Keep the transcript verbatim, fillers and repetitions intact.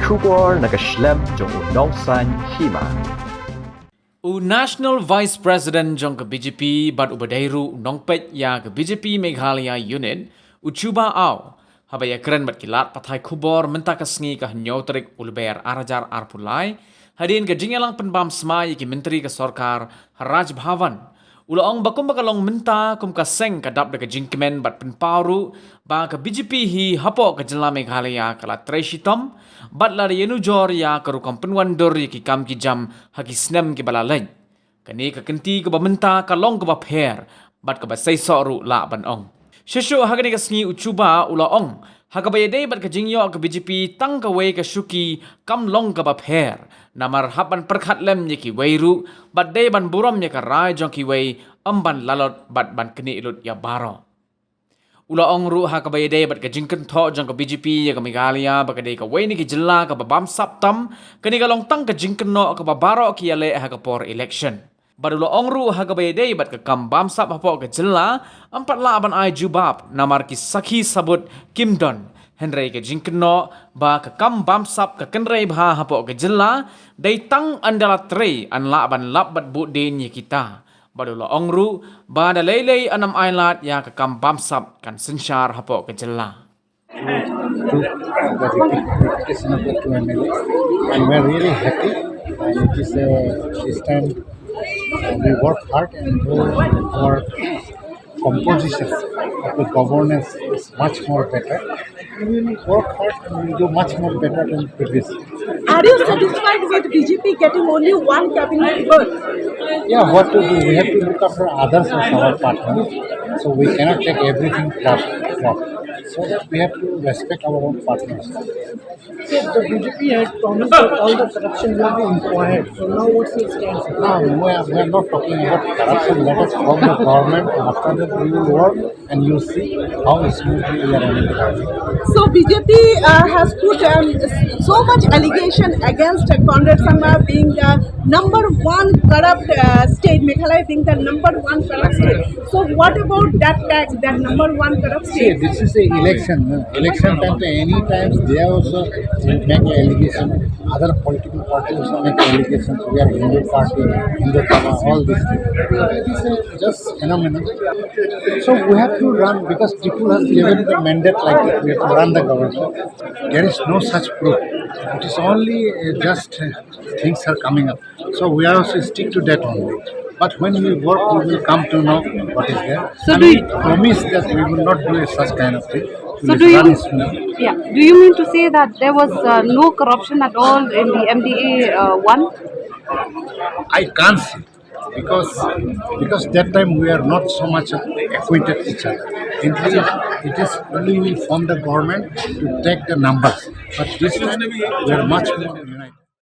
Khubor na ka shlem jong u Nongsaiñ Hima. U National Vice President jong ka B J P bad uba dei ruh u nongpeit ïa ka B J P Meghalaya Unit, u Chuba Aw, haba ïakren bad ki lad pathai khubor mynta ka sngi ka hynñiew tarik u Lber ar hajar arphew lai, hadien ka jingïalang pynbam smai ïa ki myntri ka sorkar ha Raj Bhavan, u la ong ba kumba ka long mynta kum ka seng ka dap da ka jingkmen bad pynpaw ruh ba ka B J P hi hapoh ka jylla Meghalaya ka la trei shitom bad la ïanujor ïa ka rukom pynwandur ïa ki kam ki jam ha ki snem kiba la leit. Kane ka kynti kaba mynta ka long kaba pher bad kaba seisoh ruh lah ban ong. Shuh shuh ha kane ka sngi u Chuba u la ong, ha kaba ïadei bad ka jingïoh ka B J P tang kawei ka shuki kam long kaba pher, namar hap ban pyrkhat lem ïa kiwei ruh bad dei ban burom ïa ka rai jong kiwei, ym ban lalot bad ban knieh lut ïa baroh. U la ong ruh ha kaba ïadei bad ka jingkynthoh jong ka B J P ïa ka Meghalaya ba ka dei kawei na ki jylla kaba bamsap tam, kane ka long tang ka jingkynnoh kaba baroh ki ïaleh ha ka por election. Bad u la ong ruh ha kaba ïadei bad ka kam bamsap hapoh ka jylla, ym pat lah ban ai jubab namar ki sakhi sabut kim don. Hynrei ka jingkynnoh ba ka kam bamsap ka kynrei bha hapoh ka jylla, dei tang ynda la trei yn lah ban lap bad buddien ïa kita. Bad u la ong ruh ba da lei lei yn ym ailad ïa ka kam bamsap kan synshar hapoh ka jylla. To the repeat application of the two M L As, and we're really happy. And it is, uh, this time, uh, we work hard and do our composition of the governance is much more better. We will work hard and we'll do much more better than previous. Are you satisfied with B J P getting only one cabinet berth? Yeah, what to do? We have to look after others as our partners. So we cannot take everything crop, crop. So that we have to respect our own partners. So the B J P had promised that all the corruption will be inquired. So now what's your stance? No, we are, we are not talking about corruption. Let us form the government. After that, we will work and you see how smoothly we are running the country. So B J P uh, has put um, so much allegation against uh, Conrad Sangma being the number one corrupt uh, state, Meghalaya being the number one corrupt state. So what about that tax, that number one corrupt state? See, this is a election. No? Election time, any times they are also make allegation. Other political parties also make allegations. We are Hindu party, Hindu party, all these things. It is a just phenomenon. So we have to run because people have given the mandate like that. We have to run the government. There is no such proof. It is only uh, just uh, things are coming up. So we are also stick to that only. But when we work, we will come to know what is there. So and do we you promise that we will not do such kind of thing. So do you, yeah, do you mean to say that there was uh, no corruption at all in the M D A uh, one? I can't say because because that time we are not so much acquainted each other. It is only we form the government to take the numbers, but this time we are much more united.